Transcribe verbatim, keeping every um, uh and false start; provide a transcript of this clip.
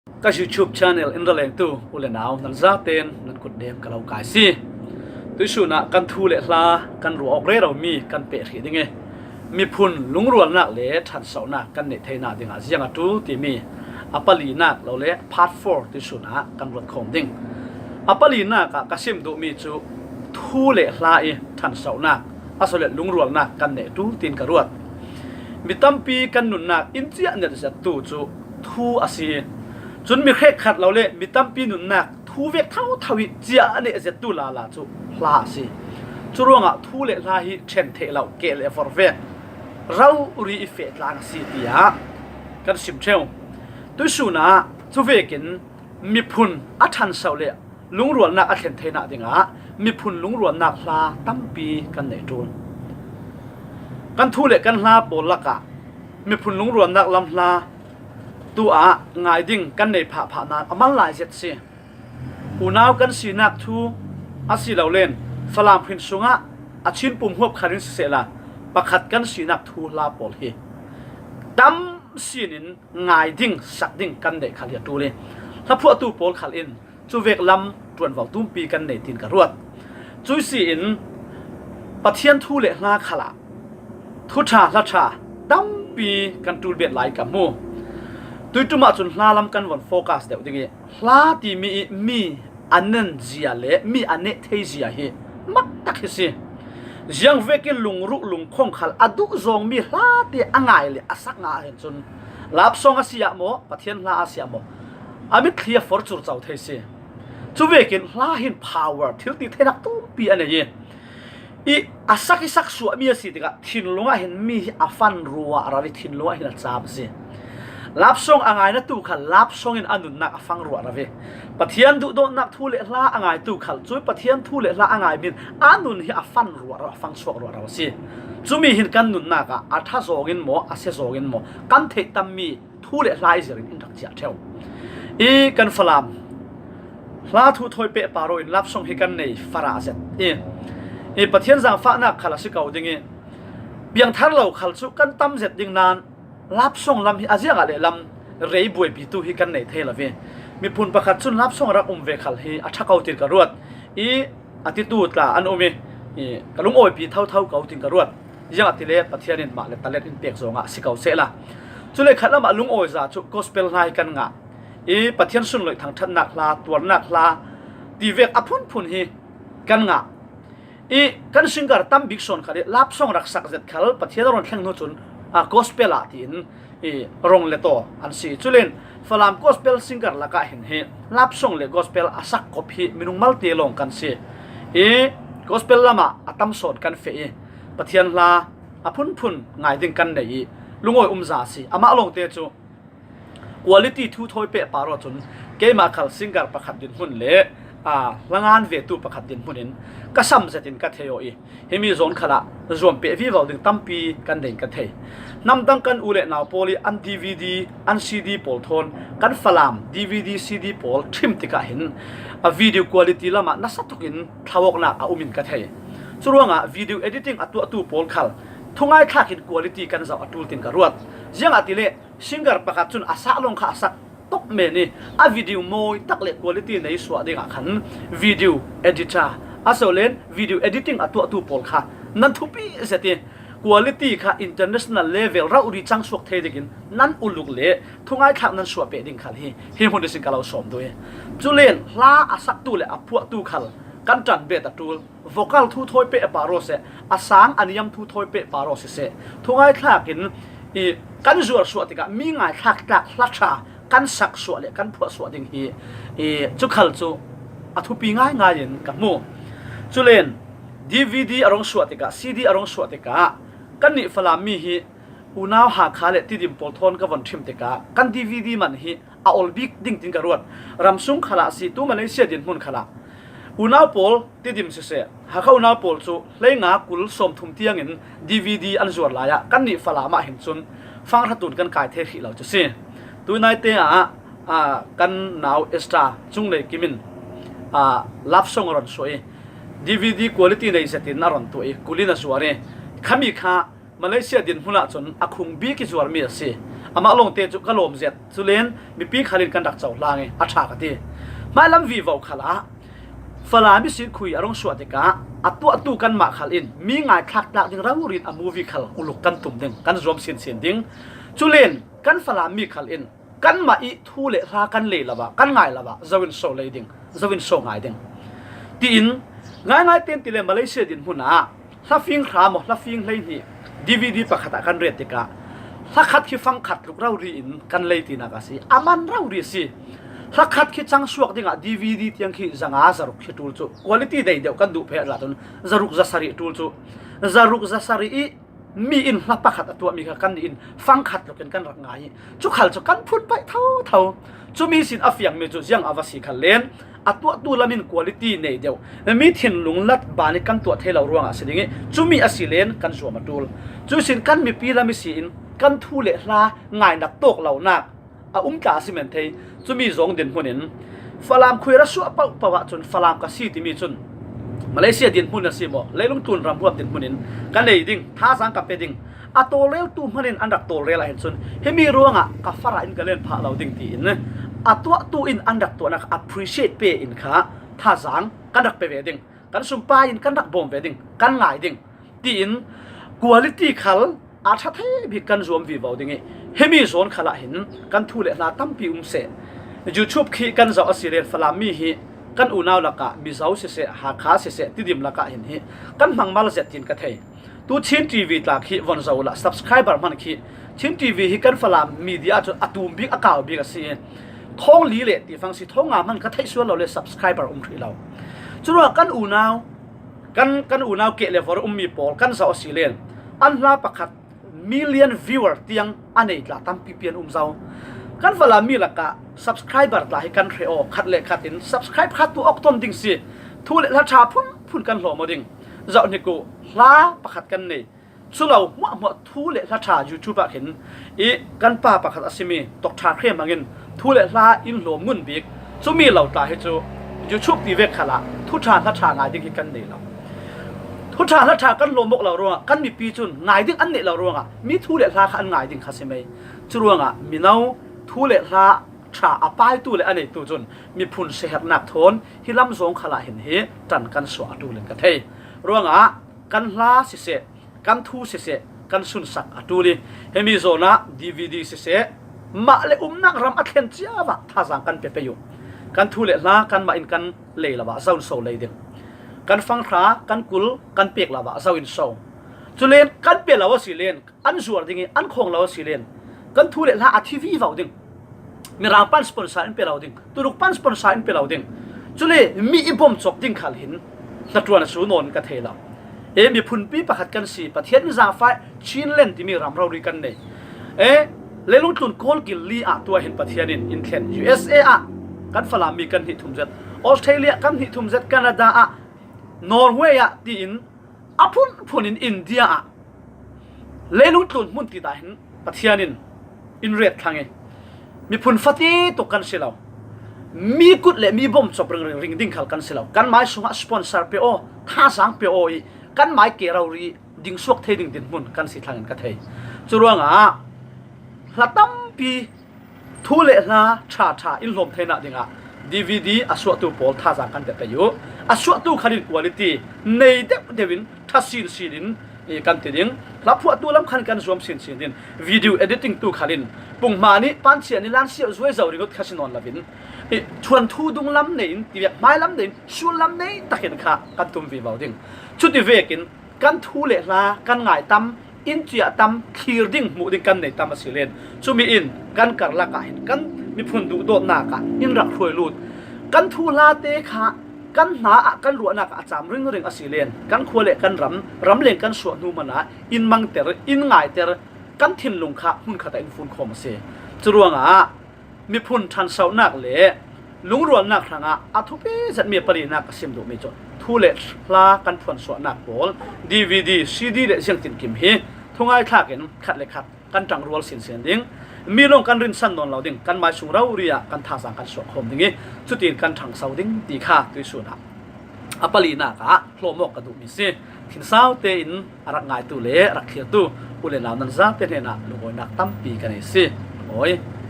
Ka YouTube channel in ra lengtu u le nau nan zaten nan kut dem ka lo kai si. Tuisunah kan thu le hla kan ruah awk rero mi kan peh hrih ding e. Miphun lungrualnak le ṭhansauhnak kan neih theihna dingah ziang a ṭul timi a palinak lo le part four tuisunah kan ruat khawm ding. A palinak ah ka sim duhmi cu thu le hla i ṭhansauhnak, a sawlet lungrualnak kan neih ṭul tiin ka ruat. Mi tampi kan nunnak in ciah netzet tu cu thu a si. Cun mi hrekkhat lo le mi tampi nunnak thu vek thotho i ciah a netzet tu lala cu hla a si. Cu ruangah thu le hla hi ṭhen theih lo keh le vor vek rori i feh tlang a si tiah kan sim ṭheu. Tuisunah cu vekin miphun a ṭhansauh le lungrualnak a thlen theinak dingah miphun lungrualnak hla tampi kan neih ṭul. Kan thu le kan hla pawl lakah miphun lungrualnak lam hla tu ah ngai ding kan nei phahphah nain a mal lai zet si. Unau kan sinak thu a si lo len Falam hrin sungah a Chin pum huap khal in sisehla pakhat kan sinak thu hla pawl hi tam sinin ngai ding sak ding kan neih khal hi a ṭul i hlaphuahtu pawl khal in cuvek lam ṭuanvo tumpi kan nei tiin ka ruat. Cui si in Pathian thu le hla khalah thuṭha hlaṭha tampi kan ṭul bet lai ka hmu. Tuiṭum ahcun hla lam kan von focus deuh ding i hla timi i mi a nen zia le mi a neh thei zia hi mak tak hi si. Ziang vekin lungruh lungkhong khal a duh zawngmi hla te a ngai le a sak nga ah hin cun lapsawng a si ah maw, Pathian hla a si ah maw, a mitthli a forcur co thei si. Cuvekin hla hin power, thil ti theinak tumpi a nei i, i a sak i sak suahmi a si tikah thinlung ah hin mi hi a fan ruah rau i thinlung ah hin a cam a si. Lapsawng a ngaina tu khal lapsawng in a nunnak a fang ruah rau i Pathian duhdawtnak thu le hla a ngai tu khal cui Pathian thu le hla a ngai min a nun hi a fan ruah rau, a fang suak ruah rau a si. Cumi hin kan nunnak ah a ṭha zawngin maw, a sia zawngin maw, kan theih tammi thu le hla i zirin in rak ciah ṭheu. I kan Falam hla thu thawi pehpar in lapsawng hi kan nei farah zet i, i Pathian zaangfahnak khal a si ko ding i, piangthar lo khal cu kan tam zet ding nain lapsawng lam hi a ziangah le lam rei buaipitu hi kan nei thei lo ve. Miphun pakhat cun lapsawng a rak um ve khal hi a ṭha ko tiin ka ruat i, a titu tla an um i, i ka lungawipi thotho ko tiin ka ruat. Ziangahtile Pathian in mah le talent in pek zongah si ko sehla, cule khat lamah lungawiza cu gospel hla hi kan ngah i, Pathian sunloih thangṭhatnak hla, tuarnak hla ti vek a phunphun hi kan ngah i, kan singer tam bik sawn khal i lapsawng rak sak zet khal Pathian a rawn thleng hnu cun, a, gospel ah tiin i rong le taw an si. Culin Falam gospel singer lakah hin hi lapsawng le gospel a sak kop hi minung malte lawng kan si i, gospel lamah a tam sawn kan feh i, Pathian hla a phunphun ngai ding kan nei i, lungawi umza a si. Amah lawngte cu quality thu thawi pehpar aw cun keimah khal singer pakhat dinhmun le, aa, hlangan vetu pakhat dinhmun in ka sam zetin ka thei aw i, himi zawn khalah zuam peh vivo ding tampi kan nei ka thei. Hnamdang kan u le nau pawl i an D V D, an C D pawl thawn kan Falam D V D, C D pawl ṭhim tikah hin a video quality lamah nasa tukin thlauawknak a um in ka thei. Curuangah video editing a tuahtu pawl khal thungaithlak in quality kan zoh a ṭul tin ka ruat. Ziangahtile singer pakhat cun a sah lawng kha a sak tuk men i, a video mawi tak le quality nei suah dingah khan video editor, a so len video editing a tuahtu pawl kha nan thupi zet i, quality kha international level rauhri cang suak thei dingin nan uluk le thungaithlak nan suah peh ding khal hi hi hmun ihsin ka lo sawm duh i, culen hla a saktu le a phuahtu khal kan ṭan bet a ṭul. Vocal thu thawi peh a par aw seh, a sang a niam thu thawi peh par aw siseh, thungaithlak in i kan zuar suah tikah mi ngaithlak tlak hla ṭha kan sak suah le kan phuah suah ding hi i, cu khal cu a thupi ngaingai in ka hmu. Culen D V D a rung suah tikah, C D a rung suah tikah kannih Falam mi hi unau Hakha le Tidim pawl thawn ka von ṭhim tikah kan D V D man hi a ol bik ding tin ka ruat. Ramsung khalah si, tu Malaysia dinhmun khalah unau pawl Tidim siseh, Hakha unau pawl cu hleinga kul sawmthum tiangin D V D an zuar lai ah kannih Falam ah hin cun fanghra tun kan kai thei hrih lo cu si. Tuinaite ah, ah, kan nau Esther Cunglei Kim in, ah, love song a rawn suah i, D V D quality nei zetin a rawn tuah i, kulin a zuar i, khami kha Malaysia dinhmun ah cun a khung bik i zuarmi a si. Amah lawngte cu ka lawm zet. Culen mipi khal in kan rak cohlang i a ṭha ka ti. Hmailam vivo khalah Falam ihsin khui a rung suah tikah a tuahtu kanmah khal in mi ngaithlak tlak ding rori in a movie khal uluk kan tum ding, kan zuam sinsin ding. Culen kan Falam mi khal in kanmah i thu le hla kan lei lo ah, kan ngai lo ah, zo in so lei ding, zo in so ngai ding. Tiin ngaingai ten tile Malaysia dinhmun ah hlafing hra maw, hlafing hleihnih D V D pakhat ah kan ret tikah hlakhat khi fangkhat tluk rori in kan lei tinak a si. A man rori a si. Hlakhat khi cang suak dingah D V D tiang khi zanga zaruk khi ṭul cu quality dei deuh kan duh phe zat un zaruk zasarih ṭul cu zaruk zasarih i mi in hla pakhat a tuahmi kha kannih in fangkhat lukin kan rak ngai i cu khal cu kan phun paih thotho. Cumi sin a fiangmi cu ziang a va si khal len a tuahtu lam in quality nei deuh, mi thinlung lat ban i kan tuah thei lo ruangah si ding i cumi a si len kan zuam a ṭul. Cu sin kan mipi lam i si in kan thu le hla ngainak tawk lonak a um tla a si men thei. Cumi zong dinhmun in Falam khuira suah pohpoh ah cun Falam ka si timi cun Malaysia dinhmun a si maw, leilung tlun ramhuam dinhmun in ka nei ding, thazaang ka pe ding. A tawlreltu hman in an rak tawlrel ah hin cun himi ruangah ka farah in ka len phah lo ding tiin a tuahtu in an rak tuahnak appreciate pe in kha thazaang kan rak pe ve ding, kan sumpai in kan rak bawm ve ding, kan ngai ding tiin quality khal a ṭha thei bik kan zuam vivo ding i himi zawn khalah hin kan thu le hla tampi um seh. YouTube khi kan zoh a si len Falam mi hi kan unau lakah Mizo siseh, Hakha siseh, Tidim lakah hin hi kan hmangmal zet tiin ka thei. Tu Chin T V tla khi von zoh uhla subscriber hman khi Chin T V hi kan Falam media ah cun a tum bik a kau bik a si i thawng li le ti fang si, thawng nga hman ka theih sual lo le subscriber um hrih lo. Curuangah kan unau kan kan unau keh le vor ummi pawl kan zoh a si len an hla pakhat million viewer tiang a nei tla tampi pian um zo. Kan Falam mi lakah subscriber tla hi kan hre aw, khat le khat in subscribe khat tu awk ton ding si. Thu le hla ṭha phunphun kan hlawm aw ding. Zoh hnik uh, hla pakhat kan nei. Culo hmuahhmuah thu le hla ṭha YouTube ah khin i kan pa pakhat a simi Doctor Khrem hmangin thu le hla in hlawm ngun bik. Cumi lo tla hi cu YouTube ti vek khalah thu ṭha hla ṭha ngai ding hi kan nei lo. Thu ṭha hla ṭha kan hlawm bawk lo ruangah kan mipi cun ngai ding an neih lo ruangah mi thu le hla kha an ngai ding kha si mei. Curuangah mino thu le hla ṭha a paitu le a neitu cun miphun siaherhnak thawn hi lam zawng khalah hin hi ṭan kan suah a ṭul in ka thei. Ruangah kan hla siseh, kan thu siseh, kan sunsak a ṭul i himi zawn ah D V D siseh, mah le umnak ram a thlen cio ah thazaang kan pe pei uh. Kan thu le hla kanmah in kan lei lo ah zo in so lei ding. Kan fanghra, kan kul, kan pek lo ah zo in so. Culen kan pe lo a si len an zuar ding i an khawng lo a si len kan thu le hla a thi vivo ding. Mirang pan sponsor in pe lo ding, Turuk pan sponsor in pe lo ding. Cule mi i bawmcawp ding khal hin hnaṭuan a cu nawn ka thei lo. E, miphunpi pakhat kan si, Pathian in zaangfai Chinland timi ram rori kan nei. E, leilung tlun kawl kil li ah tuah hin Pathian in in thlen. U S A ah kan Falam mi kan hnih thum zet, Australia kan hnih thum zet, Canada ah, Norway ah tiin a phunphun in India ah leilung tlun hmun ti dah hin Pathian in in ret thlang i miphun fate tuk kan si lo. Mi kut le mi bawmcawp ringring ring ding khal kan si lo. Kan mai sungah sponsor pe aw, thazaang pe aw i kan mai ke rori ding suak thei ding dinhmun kan si thlang in ka thei. Curuangah hla tampi thu le hla ṭha ṭha in hlawm theinak dingah D V D a suahtu pawl thazaang kan pe pei uh. A suahtu khan in quality nei deuh deuh in ṭha sin sin in i kan ti ding. Hla phuahtu lam khan kan zuam sin sin in video editing tu khan in punghma nih pancia ni lan siau zuai zo ring ut kha si nawn lo in i chuan thu dung lam nei in ti vek hmai lam nei in sul lam nei takin kha kan tum vivo ding. Cuti vekin kan thu le hla kan ngai tam, in ciah tam, thlir ding hmuh ding kan nei tam a si len. Cumi in kan karlak ah hin kan miphun duhdawtnak ah in rak hruai lut. Kan thu hla te kha kan hna ah kan ruahnak ah a cam ringring a si len. Kan khua le kan ram, ram leng kan suah hnu hmanh ah in mangter, in ngaiter, kan thinlung kha hmunkhat ah in funkhawm a si. Curuangah miphun ṭhansohnak le lungrualnak hrangah a thupi zetmi palinak ka sim duhmi cu thu le hla kan phuansuahnak pawl D V D, C D le ziangtinkim hi thungai thlak in khat le khat kan ṭangrual sinsen ding. Mi lawng kan rinsan nawn lo ding, kan mai sung rori ah kan thazaang kan suah khawm ding i cutin kan ṭhangso ding ti kha tuihsun ah A palinak ah hlawm awk ka duhmi si. Khinsaute in a rak ngaitu le a rak khiatu u le nau nan zate hnenah lungawinak tampi ka nei si. Awi.